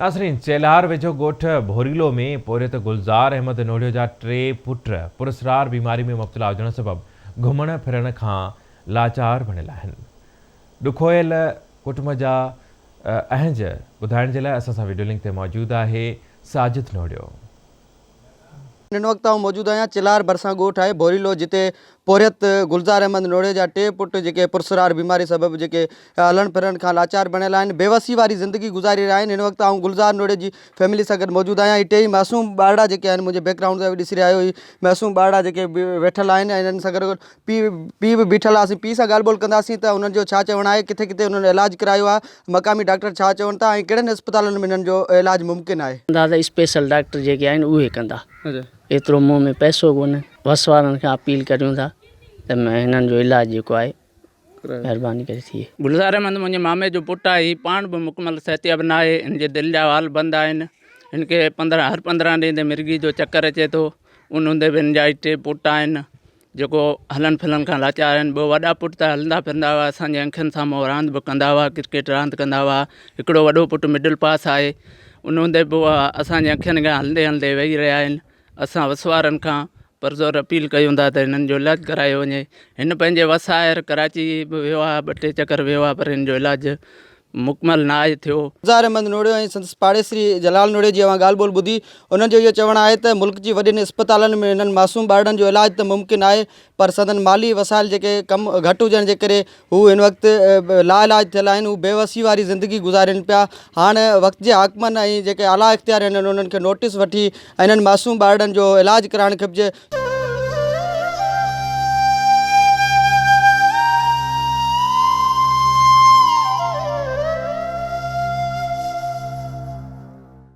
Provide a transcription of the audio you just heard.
ناظرين چيلهار ويجهو ڳوٺ ڀوريلو ۾ پورهيت گلزار احمد نوڙيو جا ٽي پٽ پراسرار بيماري ۾ مبتلا هجڻ سبب گهمڻ ڦرڻ کان لاچار بڻيل آهن. ڏکويل ڪٽنب جا اهنج ٻڌائڻ جي لاء اسان سان وڊيو لنڪ تي موجود آهي ساجد نوڙيو. هن وقت آئون موجود آهيان چلار ڀرسان ڳوٺ آهي ڀوريلو جتي پورهيت گلزار احمد نوڙي جا ٽي پٽ جيڪي پرسرار بيماري سبب جيڪي هلڻ ڦرڻ کان لاچار بڻيل آهن بيوسي واري زندگي گذاري رهيا آهن هن وقت آئون گلزار نوڙي جي فيملي سان گڏ موجود آهيان هي ٽيئي معصوم ٻارڙا جيڪي آهن منهنجي بيڪ گرائونڊ تي ڏسي رهيا آهيو هي معصوم ٻارڙا جيڪي ويٺل آهن ۽ انهن سان گڏ پيء پيء به بيٺل آهي اسين پيء سان ڳالهه ٻولهه ڪنداسين ته انهن جو ڇا چوڻ آهي ڪٿي ڪٿي انهن علاج ڪرايو آهي مقامي ڊاڪٽر ڇا چون ٿا ۽ ڪهڙن اسپتالن ۾ انهن جو علاج ممڪن آهي؟ ڪندا ته اسپيشل ڊاڪٽر جيڪي آهن اهي ڪندا ايترو مون ۾ پئسو ڪونهي وس وارن کان اپيل ڪريون ٿا ته هنن جو علاج جيڪو آهي مهرباني ڪري ٿئي. گلزار احمد منهنجي مامي جو پٽ آهي هي پاڻ به مڪمل صحتياب ناهي هن جي دل جا وال بند آهن هن کي پندرهن هر 15 ڏينهن تي مرگي جو چڪر اچي ٿو ان هوندي به هن جا هي ٽي پٽ آهن جيڪو هلڻ ڦرڻ کان لاچار آهن. ٻه وڏا پٽ ته هلندا ڦرندا هئا، اسان جي اکين سامهون راند به ڪندا هئا، ڪرڪيٽ راند ڪندا هئا. هڪڙو وڏو پٽ مڊل پاس آهي، ان هوندي به اها اسان جي اکين کان هلندي هلندي ويهي رهيا آهن. اسان وس وارن کان پرزور اپيل ڪيون ٿا ته هنن جو علاج ڪرايو وڃي. هن پنهنجي وس آهر ڪراچي به ويو آهي، ٻه ٽي چڪر ويو آهي پر هن جو علاج مڪمل ناهي ٿيو. گلزار احمد نوڙيو ۽ سندس پاڙيسري جلال نوڙيو جي اوهان ڳالهه ٻولهه ٻڌي، انهن جو اهو چوڻ آهي ته ملڪ جي وڏين اسپتالن ۾ انهن معصوم ٻارڙن جو علاج ته ممڪن آهي پر سندن مالي وسائل جيڪي ڪم گهٽ هجڻ جي ڪري هو هن وقت لاعلاج ٿيل آهن هو بيوسي واري زندگي گذارين پيا هاڻ وقت جي حاڪمن ۽ جيڪي اعليٰ اختياري آهن انهن کي نوٽيس وٺي انهن معصوم ٻارڙن جو علاج ڪرائڻ کپجي.